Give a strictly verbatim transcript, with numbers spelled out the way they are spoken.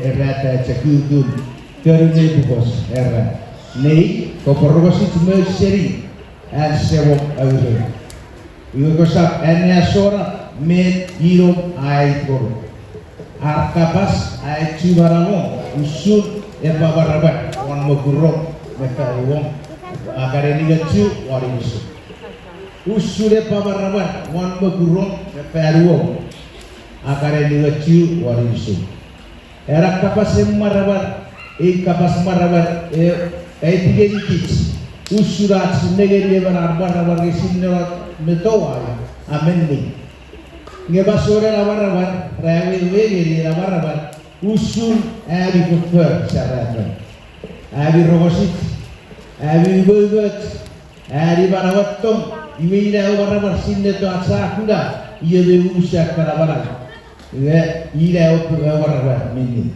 Era ta chok kukun, konu nei pukos, era, Nei, kopwe rongosich mwo seni an semom aurour. Iwe kosap anneasonap met inom a aiti ngonuk. Ar kapas a achumanamom usun epwe amwaramwar won mokurom me fanuom, a kan ningochu won inisum. Usun epwe amwaramwar won mokurom me fanuom, a kan ningochu won inisum. Ena kapasen mwaramwar, ei kapas mwaramwar, e, aiti ngenikich usun ach nengeni emon a mwaramwar nge ese sinei met a, a menni. Nge masoun ena mwaramwar, ra wewe ngeni ena mwaramwar usun ami foffor sarafo, ami rongosich, ami umoumoch, ami manauen tong. Iwe ina ewe mwaramwar sinei to ach sa kuna, iwe mi unusen kana manau. Iwe ina ewe mwaramwar minne.